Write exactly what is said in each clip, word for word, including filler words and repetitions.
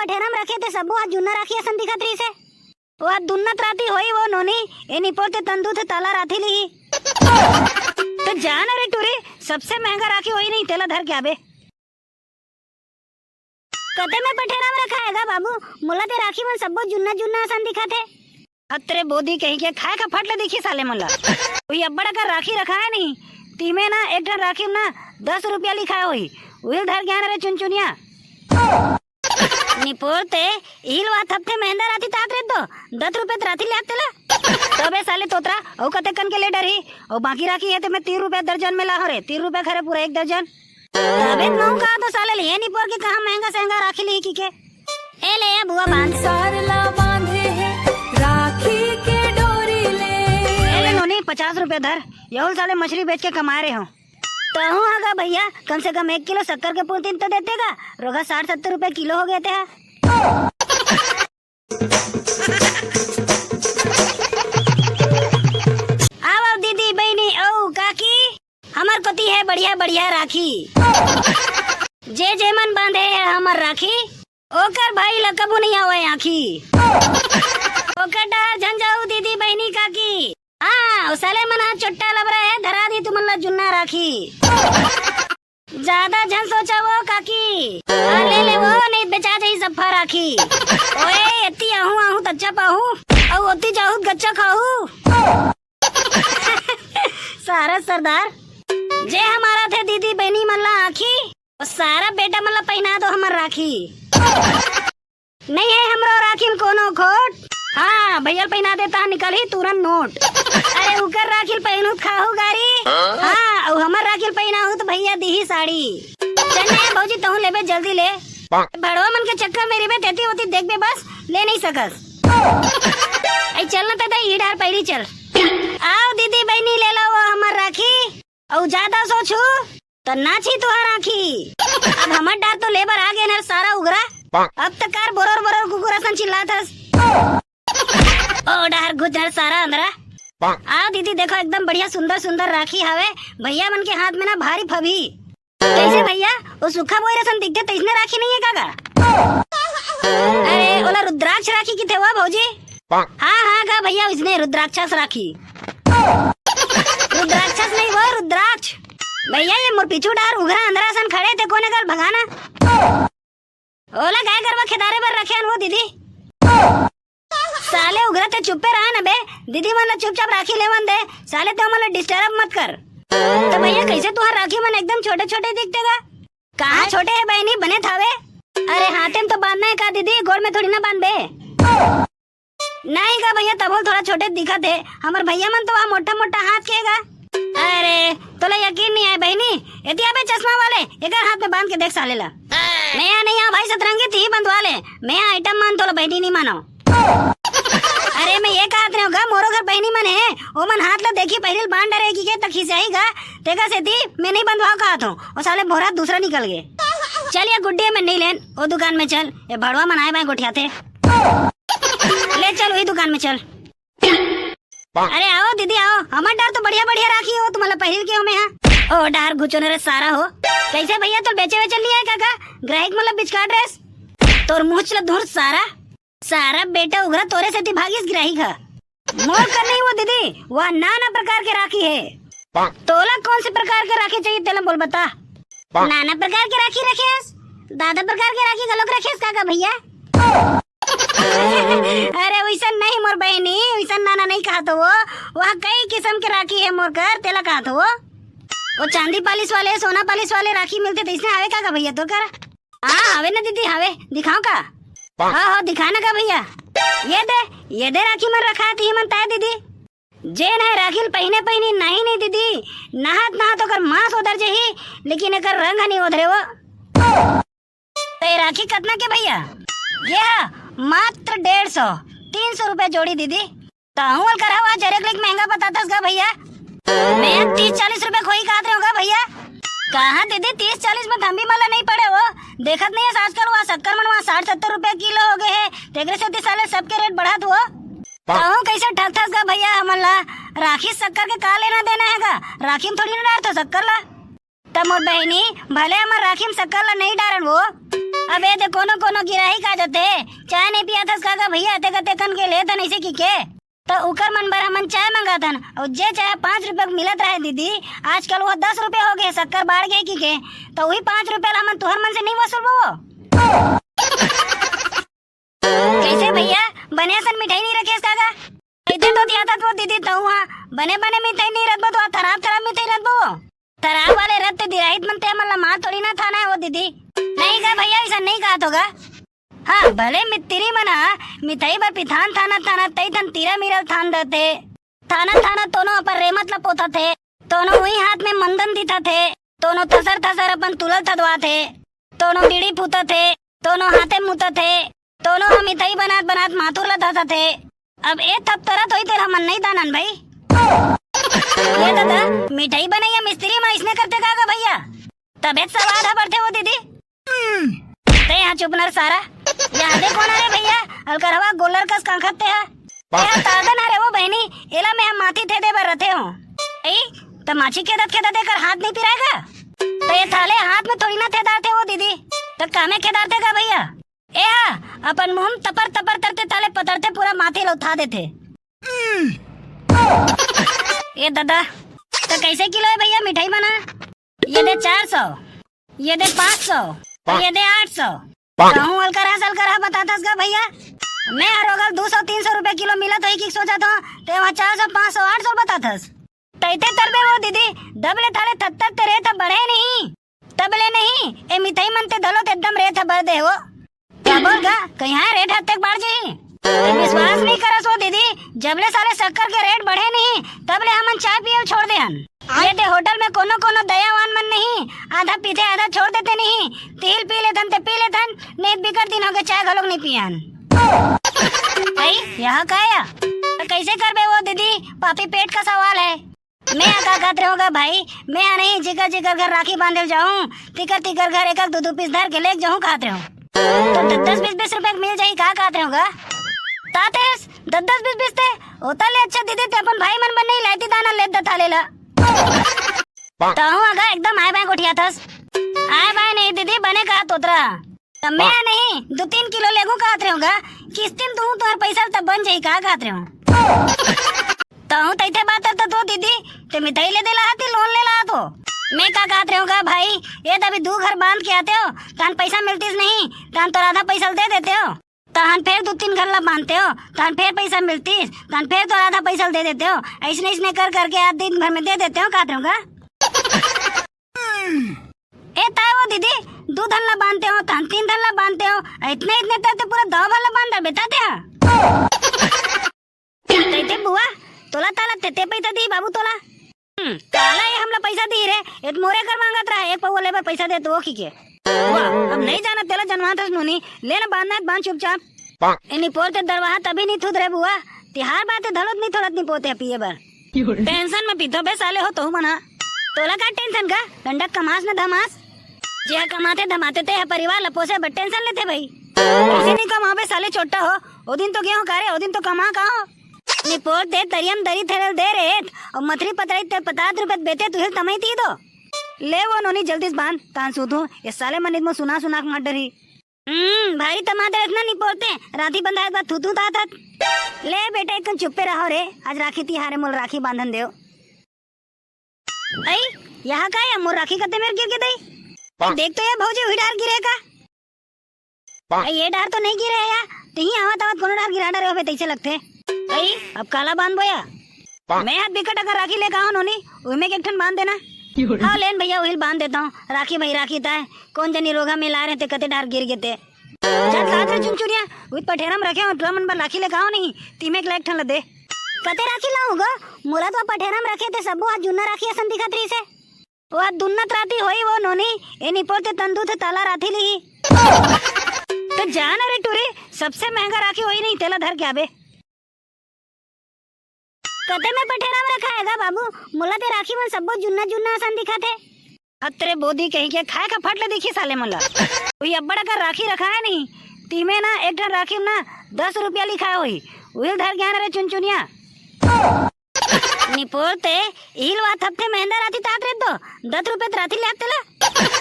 पठेरा म रखे ते सबो ह जुन्ना राखी असन दिखत रहिस हे। वो दुन्नत राती होई वो नोनी, ए निपोर ते तंदू थे ताला राती लिही। तो जान रे टूरी, सबसे महंगा राखी होई नहीं, तेला धर के आबे। कते में पठेरा म रखा हे गा बाबू, मोला ते राखी मन सब्बो जुन्ना जुन्ना असन दिखत हे। अतरे बोदी कहीं के खाए का फट ले दिखी साले मन ला। वही अब्बड़ अकन राखी रखा हे नहीं, तीमे ना एक ठन राखी म ना दस रुपया लिखा होई, उहिल धर गया रे चुनचुनिया। निपोर ते इहिल वा थपथे महेंद्र राती तात रे तो दस रुपया त राती ले आते ला। तबे साले तोतरा, अउ कते कन के ले डरही, अउ बाकी राखी हे ते मैं तीन रुपया दर्जन में लाहो रे, तीन रुपया खरे पूरा एक दर्जन। तबे त महूं कहा तो साले ले, ये निपोर के कहा महंगा सहंगा राखी लिही की के। ए ले ये बुआ बांध। संसार ला बांधे हे राखी के डोरी ले। ए ले नोनी, पचास रुपया धर, यहुल साले मछली बेच के कमाए रहे हो। तहूं ह गा भैया, कम से कम एक किलो शक्कर के पुरतिन तो देते गा, रोगा साठ सत्तर रुपया किलो हो गए ते ह। आओ, आओ दीदी, बहिनी, अउ काकी, हमर कोती हे बढ़िया बढ़िया राखी। जे जे मन बांधे हे हमर राखी, ओकर भाई ल कभू नइ आवय आँखी। ओकर डहर झन जाहू दीदी, बहिनी, काकी। हाँ, ओ साले मन ह चोट्टा लबरा हे, धरा दी तुमन ल जुन्ना राखी। जादा झन सोचा वो काकी। हाँ, ले ले वो, नहीं बेचा जाही सफा राखी। ओए, एती आहू, आहू त अच्छा पाहू, अउ ओती जाहू त गच्चा खाहू। सारा सरदार, जे हमारा थे दीदी बहिनी मन ला आँखी, ओ सारा बेटा मन ला पहिना दो हमर राखी। नहीं हे हमरो राखी म कोनो खोट। हाँ, भैया ल पहिना देता निकलही तुरंत नोट। अरे उकर राखी ल पहिनहू त खाहू गारी। हाँ, अउ हमर राखी ल पहिनाहू त भैया दिही साड़ी। चल ना भौजी, तहूँ लेबे जल्दी ले। भड़वा मन के चक्कर में रहिबे, तेती ओती देखबे बस, ले नहीं सकस। आई चल ना दादा, ई डार पहिली चल। आओ दीदी बहिनी, ले लो वो हमर राखी। अउ जादा सोचहू त नाची तुहार आँखी। अब हमर डार तो लेबर आ गए न सारा उगरा। अब त कार बोरर बोरर कुकुर असन चिल्लात हस। ओ डार गुजर सारा अंदरा। आओ दीदी, देखो एकदम बढ़िया सुंदर सुंदर राखी हावे। भैया मन के हाथ में ना भारी फबही। कैसे भैया, वो सुखा बोई रसन दिखते तैसने राखी नहीं है काका? अरे ओला रुद्राक्ष राखी किथे हुआ भौजी? हाँ हाँ गा भैया, इसने रुद्राक्षस राखी। रुद्राक्षस नहीं वो रुद्राक्ष। भैया ये मोर पीछू डार उघरा अंदरा सन खड़े थे, कोने गल भगाना? ओला गाय गरवा खेदारे बर रखे हन वो दीदी। साले उघरा ते चुप्पे रहा न बे, दीदी मन ला चुपचाप राखी लेवन दे, साले ते मन ला डिस्टर्ब मत कर। तो भैया कैसे तुहार राखी मन एकदम छोटे छोटे दिखते गा? कहाँ छोटे है बहनी, बने थावे? अरे हाथे में तो बांधना है का दीदी, गोड़ में थोड़ी ना बांधबे। नहीं गा भैया, तभो ल थोड़ा छोटे दिखत हे। हमर भैया मन तो वहाँ मोटा मोटा हाथ के गा। अरे तोला यकीन नहीं आए बहनी, एती आबे चश्मा वाले, एकर हाथ में बांध के देख साले ला। मैं यहाँ नहीं आऊँ भाई सतरंगी, ती ही बंधवा ले। मैं यहाँ आइटम मान तोला बहनी नहीं मानो। अरे मैं ये कहत रहे हूँ गा, मोरो घर बहनी मन है, ओ मन हाथ ला देखी पहले बांध डरे की के तक खिसियाही गा, तेकर सेती मैं नहीं बंधवाओ कहत हूँ। ओ साले भोरा दूसरा निकल गए। चल ये गुड्डी में नहीं लेन, ओ दुकान में चल, ये भड़वा मन आए बाएं गोठियाथे। ले चल, वही दुकान में चल। अरे आओ दीदी आओ, हमर डार तो बढ़िया बढ़िया राखी हो, तुम्हारा पहिल के हो मैं हाँ। ओ डार घुचो न रे सारा हो। कैसे भैया, तो बेचे वेचल नहीं आए काका? ग्राहक मतलब बिचकाट रेस। तोर मुँह चला धुर सारा। सारा बेटा उघरा तोरे सेती भागिस ग्राहक हा। मोर कर नहीं वो दीदी, वह नाना प्रकार के राखी है। तोला कौन से प्रकार के राखी चाहिए तेला बोल बता। नाना प्रकार के राखी रखेस, दादा प्रकार के राखी घलोक रखेस काका भैया? अरे वैसन नहीं मोर बहनी, वैसन नाना नहीं कहा तो वो, वह कई किस्म के राखी है मोर कर, तेला कहा तो वो। वो चांदी पालिश वाले, सोना पालिश वाले राखी मिलते तो इसने आवे काका भैया तो कर? हाँ, हवे ना दीदी, हवे। दिखाओ का? हाँ, हाँ, दिखा ना का भैया? ये दे, ये दे राखी मन रखा है, तिही मन ताय दीदी। जेन है राखी ल पहिने पहिनी नहीं, नहीं दीदी, नहात नहात ओकर मांस ओदर जही, लेकिन एकर रंग नहीं ओधरे वो। तो ये राखी कतना के भैया? ये हा मात्र डेढ़ सौ, तीन सौ रुपए जोड़ी दीदी। ताहू अलकर हवा जरेक लेक महंगा बतातस गा भैया। मैं तीस चालीस रुपए खोई कहत रहे गा भैया। कहाँ दीदी, तीस चालीस में थम्बी मला नहीं पड़े हो। देखत नहीं है आजकल वहाँ शक्कर मन वहाँ साठ सत्तर रुपए किलो हो गए है। तेकरे सेती साले सबके रेट बढ़त हो। ताहू कैसे ठगथस गा भैया हमन ला? राखी शक्कर के का लेना देना है गा? राखी में थोड़ी ना डारथो शक्कर ला। त मोर बहिनी, भले हमर राखी म शक्कर ला नइ डारन वो, अबे ते कोनो कोनो गिराही का जथे, चाय नहीं पियाथस का गा भैया, ते कते कन के लेथन ऐसे की के? त उकर मन बर हमन चाय मंगाथन, अउ जे चाय पाँच रुपया के मिलत रहे दीदी, आजकल वो दस रुपया हो गए, शक्कर बाढ़ गए की के? त वही पाँच रुपया ला हमन तुहर मन से नहीं वसूलबो वो। कैसे भैया, बने असन मिठाई नहीं रखेस का गा? इते तो दिया था तो दीदी तहु हा, बने बने मिठाई नहीं रखबो तो खराब खराब मिठाई रखबो। खराब वाले रथ ते दिराहित मन ते हमन ला मार थोड़ी ना थाना है वो दीदी। नहीं गा भैया, ऐसा नहीं कहा तो गा। हाँ, भले मित्तिरी मन हा मिठाई बर पिथान थाना थाना तई थन तीरा मिरल थान देते। थाना थाना तोनो अपन रेमत ला पोता थे। तोनो उही हाथ में मंदन दिथा थे। तोनो थसर थसर अपन तुलल थदवा थे। तोनो बीड़ी फूता थे। तोनो हाथे मुता थे। तोनो हम मिठाई बनात बनात माथुर ला धसा थे। अब ए थपथरत होई तेला हमन नहीं दानन भाई। ये दादा, मिठाई बनैया मिस्त्री मन इसने करते का गा भैया? तबे त सवाद ह बढ़थे वो दीदी। ते यहाँ चुप नर सारा। यहाँ दे कौन अरे भैया? अलकरहवा गोलर कस कांखत ते हा। ते हा तादन अरे वो बहनी, एला मैं हम माथी थे दे बर रथे हूँ। ए, त माछी खेदत खेदत एकर हाथ नहीं पिराएगा? त ये थाले हाथ में थोड़ी ना थे दार थे वो दीदी। त कामे खे दार थे का भैया? ए हा, अपन मुंह म तपर तपर तरते थाले पतरते पूरा माथे लौथा देथे। ए दादा, त कैसे किलो है भैया मिठाई बना? ये दे चार सौ, ये दे पाँच सौ, ये दे आठ सौ। कहूँ अलकरहा सलकरहा बताथस गा भैया? मैं हर ओगल दो सौ तीन सौ रुपए किलो मिलत होई कि सोचत हो, ते वहाँ चार सौ पाँच सौ आठ सौ बताथस। तैते तरबे वो दीदी, दब ले थाले थत्तर ते रेट ह बढ़े नहीं। तब ले नहीं, ए मिठाई मन ते धलो ते एकदम रेट ह बढ़ दे हो। का बोल गा, कहीं हाँ रेट हत्ते बाढ़ जाही? ते विश्वास नहीं करस वो दीदी, जब ले साले शक्कर के रेट बढ़े नहीं, तब ले हमन चाय पियल छोड़ दे हन। ये दे होटल में कोनो कोनो दयावान मन नहीं, आधा पीथे आधा छोड़ देते नहीं, तिल पी लेथन ते पी लेथन, नहीं बिकट दिन हो गए चाय घलोक नहीं पियन। भाई, यहाँ का या? तो कैसे करबे वो दीदी, पापी पेट का सवाल है। मैं हा का कहत रहूं गा भाई, मैं हा नहीं जिकर जिकर घर राखी बांधे जाऊं, तिकर तिकर घर एक एक दो दो पीस धर के लेके जाऊं कहत रहूं। तो दस दस बीस बीस रुपए के मिल जाही का कहत रहूं गा? तातेस दस दस बीस बीस ते, ओता ले अच्छा दीदी ते अपन भाई मन बर नहीं लाइती दाना लेत दथा लेला। ताहू अगा एकदम आय बाय गोठिया थस। आय बाय नहीं दीदी बने कहा तोतरा। त मैं नहीं, दो तीन किलो लेगू कहत रहूं गा, किस्ती म दूं तोहर पैसा त बन जाही का कहत रहूं। तहूं तैथे बात त दो दीदी, ते मिठाई ले देला हती, लोन ले ला तो। मैं का कहत रहूं गा भाई, ये त अभी दू घर बांध के आते हो, तहन पैसा मिलतीस नहीं, तहन तोर आधा पैसा दे देते हो, तहन फेर दो तीन घर ला बांधते हो, तहन फेर पैसा मिलतीस, तहन फेर तोर आधा पैसा दे देते हो, ऐसने ऐसने कर करके आज दिन भर में दे देते हो कहत रहूं गा। ए ताय वो दीदी, दू धन ला बांधते हो, तहन तीन धन ला बांधते हो, इतने इतने तर ते पूरा दव भर ला बांध दे बेटा ते हा। तैते बुआ, तोला ताला तेते पैसा दी बाबू तोला। हम्म, काला ये हमला पैसा दी रे, ए त मोरे कर मांगत रहा, एक पौवा लेबर पैसा दे तो वो की के। वाह, अब नहीं जाना तेला जनवात हस नोनी, ले ना बांधना है, बांध चुपचाप। ए निपोर ते दरवाहा तभी नहीं थुद रे बुआ, तिहार बाते धलोत नहीं थोड़त नहीं पोते पिए बर। टेंशन में पीतो बे साले हो तहू मना। तोला का टेंशन का? डंडा कमास न धमास। जे ह कमाथे धमाथे ते ह परिवार ल पोसे बर टेंशन लेथे भाई। ऐसे नहीं कमाबे साले चोट्टा हो। ओ दिन तो गेहूं कारे, ओ दिन तो कमा का हो। निपोर ते तरियम दरी थेरल दे रे, अउ मथरी पतरई ते पतात रुपये बेते तुहिल तमई ती दो। ले वो नोनी जल्दी से बांध, तान सूतू। ये साले मन इतमो सुना सुना के मत डरी। हम्म, भारी तमादर इतना नहीं पोरते, राती बंधा एक बार थू थू तात हत। ले बेटा, एक चुप्पे रहो रे, आज राखी तिहार है, मोल राखी बांधन देव। अई, यहाँ का या मोर राखी कते मेर गिर के दई? देख तो ये भौजी हुई डार गिरे का। अई, ये डार तो नहीं गिरे है या, तही आवत आवत कोनो डार गिरा डारे होबे तैसे लगते। अई, अब काला बांध बोया। मैं हाथ बिकट अगर राखी लेके आओ नोनी, उमे के एक ठन बांध देना। हाँ लेन भैया, उहिल बांध देता हूँ। राखी भाई राखी ताय, कौन जनी रोगा में ला रहे ते कते डार गिर गेते। जा तात रे चुनचुनिया, उत पठेरा में रखे हो, टुरा मन बर राखी लेके आओ नहीं, तीमे के लायक ठन ल दे। कते राखी लाऊं गो? मोला तो पठेरा में रखे ते सबो आज जुन्ना राखी असन दिखत रही से। वो आज दुन्नत राती होई वो नोनी, ए निपोर ते तंदू थे ताला राखी ली। तो जान रे टूरी, सबसे महंगा राखी होई नहीं, तेला धर के आबे। कते में पठेरा में रखा है गा बाबू, मोला ते राखी मन सबो जुन्ना जुन्ना असन दिखत है। अतरे बोदी कहीं के खाए का फट ले दिखी साले मन ला। वही अब्बड़ अगर राखी रखा है नहीं, तीमे ना एक ठन राखी में ना दस रुपया लिखा है वही, उहिल धर गया ना रे चुनचुनिया। निपोर ते इहिल वा थपथे महंदा राखी तात रे तो दस रुपया त राखी ले आते ला।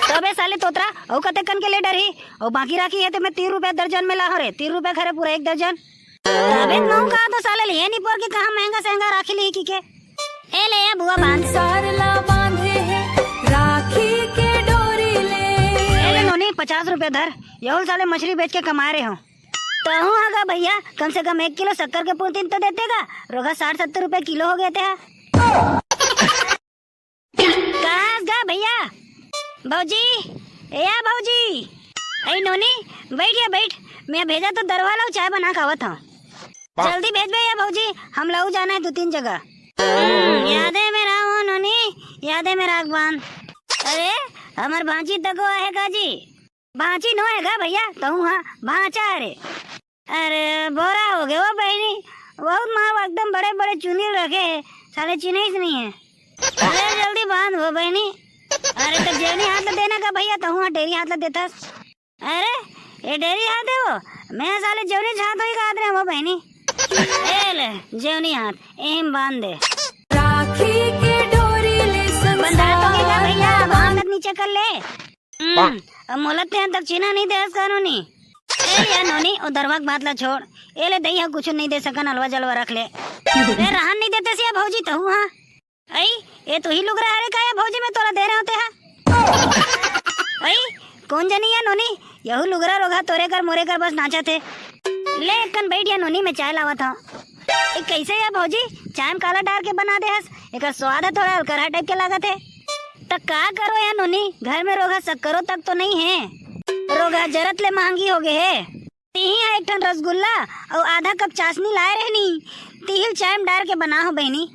तबे साले तोतरा अउ कते कन के ले डरही। अउ बाकी राखी हे ते मैं तीन रुपया दर्जन में लाहो रे, तीन रुपया खरे पूरा एक दर्जन। तबे महूं कहा तो साले ले निपोर के कहा महंगा सहंगा राखी ली की के। ए ले या बुआ बांध। संसार ला बांधे हे राखी के डोरी ले। ए ले नोनी, पचास रुपया धर, यहुल साले मछली बेच के कमाए रहे हो। तहूं हा गा भैया, कम से कम एक किलो शक्कर के पुरती तो देते गा। रोगा साठ सत्तर रुपया किलो हो गए थे। कहाँ गा भैया? भौजी, ए या भौजी। ए नोनी, बैठ या बैठ। मैं भेजा तो दरवा ला चाय बना खावत हूँ। जल्दी भेजबे या भौजी, हम लऊ जाना है दो तीन जगह। हम्म, यादे में रहो नोनी, यादे में राख बांध। अरे, हमर भांची तको आहे का जी? भांची नो है गा भैया, तहूं हा भांचा है रे। अरे, बोरा हो गए वो बहनी, बहुत माँ एकदम बड़े बड़े चुनी रखे है, साले चिन्हिस नहीं है। अरे, जल्दी बांध वो बहनी। अरे, तो जेवनी हाथ ला देना का भैया, तहूं हा डेरी हाथ ला देथस। अरे, ये डेरी हाथ है वो, मैं साले जेवनी हाथ होई का हाथ रे वो बहनी। ए ले, जेवनी हाथ, एहिम बांध दे। राखी के डोरी ले बंधा तो के का भैया, बांध नीचे कर ले। हम्म, अब मोला ते तक चिन्हा नहीं देस का नोनी। ए या नोनी, ओ दरवा के बात ला छोड़। ए ले दई हा कुछ नहीं दे सकन, अलवा जलवा रख ले। रे रहन नहीं देते सिया भौजी तहूं हा। अई, ए तो ही लुगरा हरे का या भौजी में तोला दे रहे होते हा। अई, कौन जनी या नोनी, यहू लुगरा रोगा तोरे कर मोरे कर बस नाचत हे। ले एकन बैठ या नोनी, मैं चाय लावत हूँ। ए, कैसे या भौजी, चाय में काला डार के बना दे हस? एकर स्वाद है थोड़ा अलकरहा टाइप के लागत है। त का करो या नोनी, घर में रोगा शक्करो तक तो नहीं है। रोगा जरत ले महंगी हो गए है। तिही हा एक ठन रसगुल्ला अउ आधा कप चाशनी लाए रहनी, तिहिल चाय में डार के बना हो बहनी।